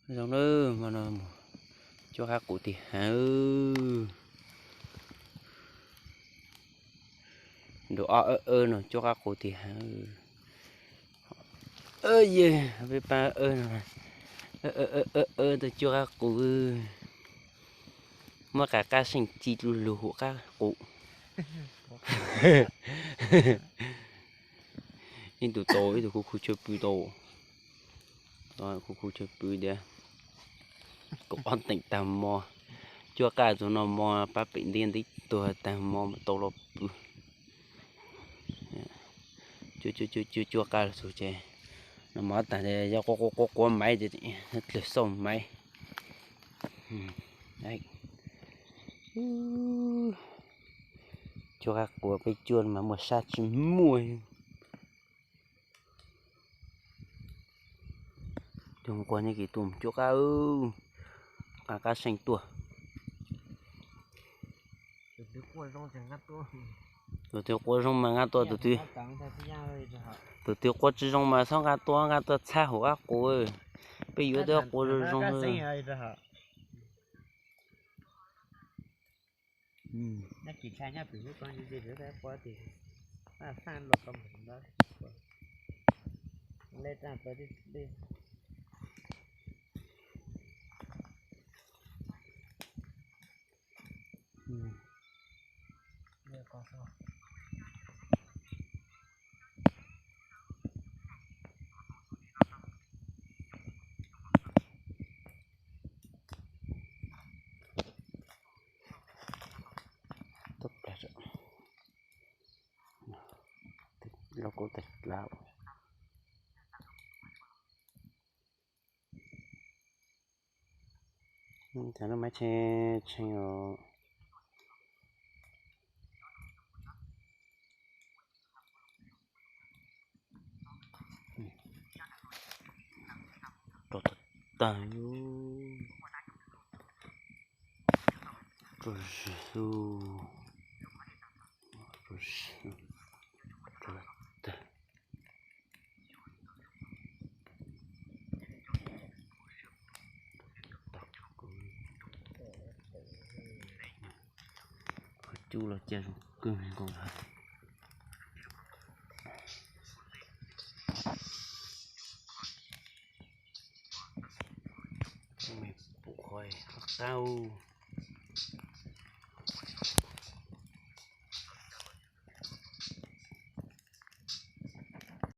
Zoo nawb, hmo no mus cuab qab qus tig heev. Nrau ob ab ab no cuab qab qus tig heev. Yog peb pab ab no, ab ab tuaj cuab qab qus. Muab qab qab seej ci dlug lug hauv qab qus. Ib tug tau, ib tug khu khu chaw pw tau. Khu khu chaw pw tias kaum ob teem tag hmo, cuab qab txug noj hmo pab pem ntej nteb tuag tag hmo mam tau los pw. Cuab cuab cuab cuab qab los txug ces noj hmo tag yog quav quav quav maiv ces dlawg xauj maiv. Cuab qab qus peb cuab mas muaj sab tsis muaj. Coj nquag nyob kis tus cuab qab, qab qab seej tuaj. Tus twg quaj zoo mas nqa tuaj, tus twg, tus twg quaj tsis zoo mas txhob nqa tuaj, nqa tuaj txhab hauv qab qus. Peb yuav tej quaj zoo zoo. Lauj kaub tag lav. Cov no mas tshee tshee os. Rau tag tag, rau zis xwb, rau zis, rau tag. Qhov cub los cia zoo kawg nkaus lawm. Pum qhov qab.